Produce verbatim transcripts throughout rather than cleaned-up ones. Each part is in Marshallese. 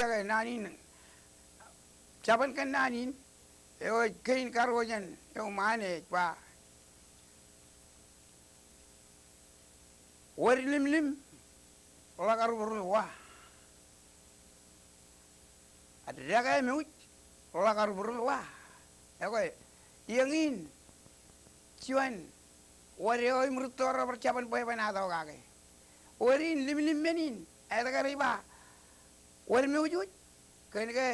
Ke naan in, jabōn kōnnaan in, eo ej kein karuo jān eṃṃaan ej ba, wōd limlim ḷọk arūprūp wa. Ak dekā mouj ḷọk arūprūp wa. Ekwe, eñin juon wōd eo im rūtto ro bar jabōn bwebwenato kake. Wōd in, limlim men in, etke rej ba wōd mouj wōj? Kōn ke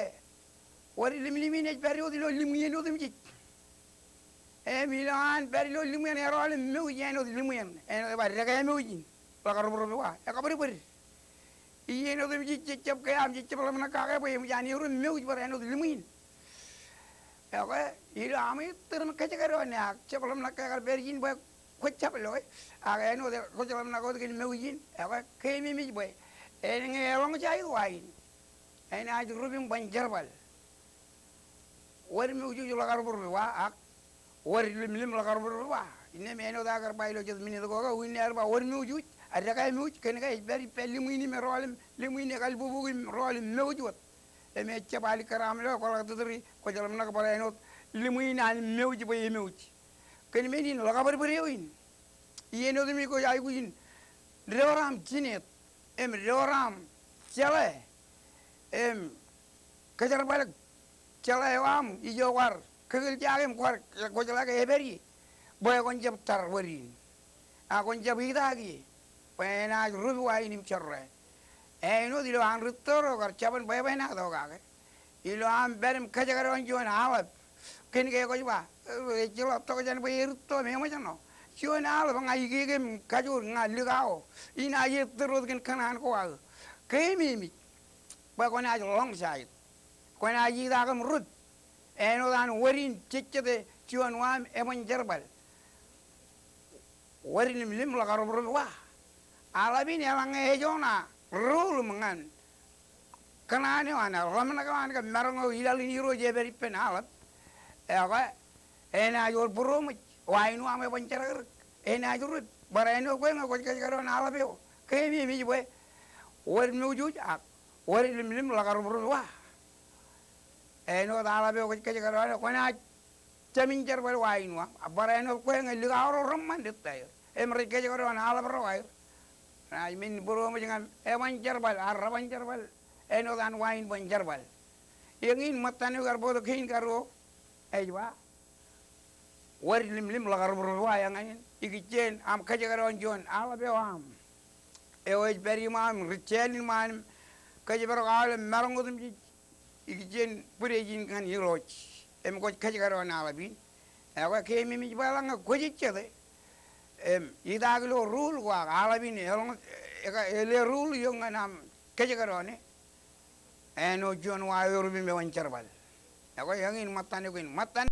wōd limlim in ej pād wōt ilo limwiin otemjej. Im ilo an pād ilo limwiin, erọọl im mouj āinwōt limwiin. Āinwōt ej ba dekā mouj in ḷọk arūprūp wa, ekabwidbwid. Iien otemjej jej jab ke aṃ, jej jab ḷōmṇak kake bwe eṃōj an erom mouj bar āinwōt limwiin. Ekwe, ilo aṃ ettōr im kōjekdọọn ak jab ḷōmṇak ke ekar pād ijin bwe kwōj jab lo, ak āinwōt kwōj ḷōmṇak wōt kōn mouj in. Ekwe, keememej bwe eñin eḷoñjaik wa in. Enaaj rup im ban jerbal. Wōd mouj wōj ḷọk arūprūp wa, ak wōd limlim ḷọk arūprūp wa. Innām āinwōt aō kar ba ilo jet minit ko ke, unin aō ba wōd mouj wōj, ak dekā mouj, kōn ke ej pād ippān limwiin im erọọl im limwiin ekalbubuk im rọọl im mouj wōt. Im ejjab alikkar aṃ lo, kwōḷak tūtūri, kwōj ḷōmṇak bar āinwōt limwiin an mouj bwe emouj. Kōn men in ḷọk kabwidbwid eo in. Iien otemjej kwōj aikuj in door aṃ jinet, im door aṃ jeḷā, im kōjerbal jeḷā eo aṃ ijo kwaar kōkōljake im kwaar, kwōjeḷā ke epād ie, bwe kwōn jab tar wōd in. Ak kwōn jab itak ie, bwe enaaj rup wa in im jorrāān. Āinwōt ilo an rūtto ro kar jabōn bwebwenato kake. Ilo aṃ pād im kōjekdọọn juon aḷap. Kōn ke kwōj ba, ejjeḷọk tokjān bwe erūtto im eṃōjṇọ. Juon aḷap ña ikeke im kajoor, ña likao. Inaaj ettōr wōt kōn kōṇaan ko aō. Keememej bwe kwōnaaj ḷoñjaik. Kwōnaaj itak im rup. Āinwōt an wōd in jejjete juon wa im eban jerbal. Wōd limlim ḷọk arūprūp wa. Aḷap in eḷaññe ejoñan rule im ñan kōṇaan eo an, ḷōmṇak eo an ke maroñ eo ilaḷ in Irooj ej pād ippān aḷap. Ekwe, enaaj wōr būroṃōj, wa in eo aṃ eban jerkakrak. Enaaj rup, bar āinwōt kwe ñe kwōj kōjekdọọn aḷap eo. Keememej bwe wōd mouj wōj ak wōd limlim ḷọk arūprūp wa. Āinwōt aḷap eo kwōj kōjekdọọn, kwōnaaj jāmin jerbal wa in eo aṃ, bar āinwōt kwe ñe likao ro reṃṃan rej ta er. Im rej kōjekdọọn aḷap ro aer. Enaaj men būroṃōj ñan eban jerbal, ak reban jerbal āinwōt an wa in ban jerbal. Eñin ṃōttan eo kar bōktok kein karuo, ej ba, wōd limlim ḷọk arūprūp wa eñin, ikijjien aṃ kōjekdọọn juon aḷap eo aṃ. Eo ej pād iṃaan im ri jāāl in ṃaan im kōjparok aolep im maroñ otemjej. Ikijjien bwidej in ñan Irooj. Im kwōj kōjekdọọn aḷap in. Ekwe, keememej bwe eḷaññe kwōj jejjete im itak ilo rule ko ak aḷap in eḷoñ, eka, ele rule eok ñan aṃ kōjekdọọn e. Āinwōt juon wa eo erup im eban jerbal. Ekwe, eñin ṃōttan eo kein, ṃōttan